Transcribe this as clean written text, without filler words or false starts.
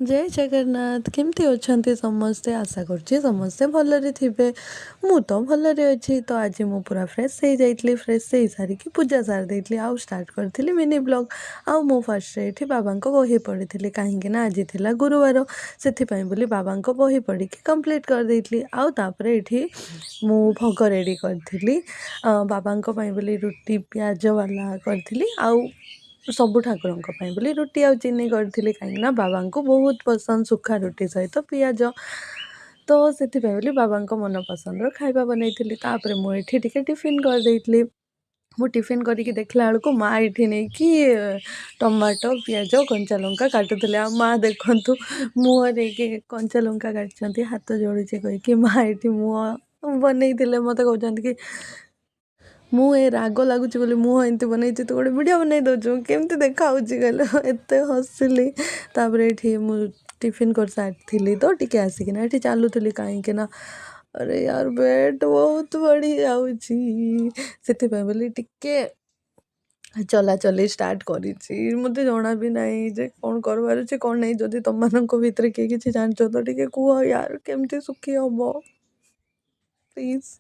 ଜୟ ଜଗନ୍ନାଥ। କେମିତି ଅଛନ୍ତି ସମସ୍ତେ? ଆଶା କରୁଛି ସମସ୍ତେ ଭଲରେ ଥିବେ। ମୁଁ ତ ଭଲରେ ଅଛି। ତ ଆଜି ମୁଁ ପୁରା ଫ୍ରେଶ୍ ହେଇଯାଇଥିଲି। ଫ୍ରେଶ୍ ହେଇସାରିକି ପୂଜା ସାରି ଦେଇଥିଲି ଆଉ ଷ୍ଟାର୍ଟ କରିଥିଲି ମିନି ବ୍ଲଗ୍। ଆଉ ମୁଁ ଫାର୍ଷ୍ଟରେ ଏଠି ବାବାଙ୍କ ବହି ପଢ଼ିଥିଲି, କାହିଁକି ନା ଆଜି ଥିଲା ଗୁରୁବାର, ସେଥିପାଇଁ ବୋଲି ବାବାଙ୍କ ବହି ପଢ଼ିକି କମ୍ପ୍ଲିଟ୍ କରିଦେଇଥିଲି। ଆଉ ତାପରେ ଏଠି ମୁଁ ଭୋଗ ରେଡ଼ି କରିଥିଲି ବାବାଙ୍କ ପାଇଁ ବୋଲି, ରୁଟି ପିଆଜ ବାଲା କରିଥିଲି ଆଉ ସବୁ ଠାକୁରଙ୍କ ପାଇଁ ବୋଲି ରୁଟି ଆଉ ଚିନି କରିଥିଲି, କାହିଁକିନା ବାବାଙ୍କୁ ବହୁତ ପସନ୍ଦ ଶୁଖା ରୁଟି ସହିତ ପିଆଜ। ତ ସେଥିପାଇଁ ବୋଲି ବାବାଙ୍କ ମନ ପସନ୍ଦର ଖାଇବା ବନେଇଥିଲି। ତାପରେ ମୁଁ ଏଠି ଟିକେ ଟିଫିନ୍ କରିଦେଇଥିଲି। ମୁଁ ଟିଫିନ୍ କରିକି ଦେଖିଲା ବେଳକୁ ମା ଏଠି ନେଇକି ଟମାଟୋ, ପିଆଜ, କଞ୍ଚା ଲଙ୍କା କାଟୁଥିଲେ। ଆଉ ମା ଦେଖନ୍ତୁ, ମୁହଁ ନେଇକି କଞ୍ଚା ଲଙ୍କା କାଟିଛନ୍ତି, ହାତ ଜଳୁଛି କହିକି ମା ଏଠି ମୁହଁ ବନେଇଥିଲେ। ମୋତେ କହୁଛନ୍ତି କି ମୁଁ ଏ ରାଗ ଲାଗୁଛି ବୋଲି ମୁହଁ ଏମିତି ବନେଇଛି, ତୁ ଗୋଟେ ଭିଡ଼ିଓ ବନେଇ ଦେଉଛୁ, କେମିତି ଦେଖାହେଉଛି କହିଲ? ଏତେ ହସିଲି। ତାପରେ ଏଠି ମୁଁ ଟିଫିନ୍ କରିସାରିଥିଲି, ତ ଟିକେ ଆସିକିନା ଏଠି ଚାଲୁଥିଲି, କାହିଁକିନା ଆରେ ୟାର ୱେଟ୍ ବହୁତ ବଢ଼ିଯାଉଛି, ସେଥିପାଇଁ ବୋଲି ଟିକେ ଚଲାଚଲି ଷ୍ଟାର୍ଟ କରିଛି। ମୋତେ ଜଣା ବି ନାହିଁ ଯେ କ'ଣ କରିବାର ଅଛି, କ'ଣ ନାହିଁ। ଯଦି ତୁମମାନଙ୍କ ଭିତରେ କିଏ କିଛି ଜାଣିଛ ତ ଟିକେ କୁହ ୟାର, କେମିତି ଶୁଖି ହବ ପ୍ଲିଜ୍।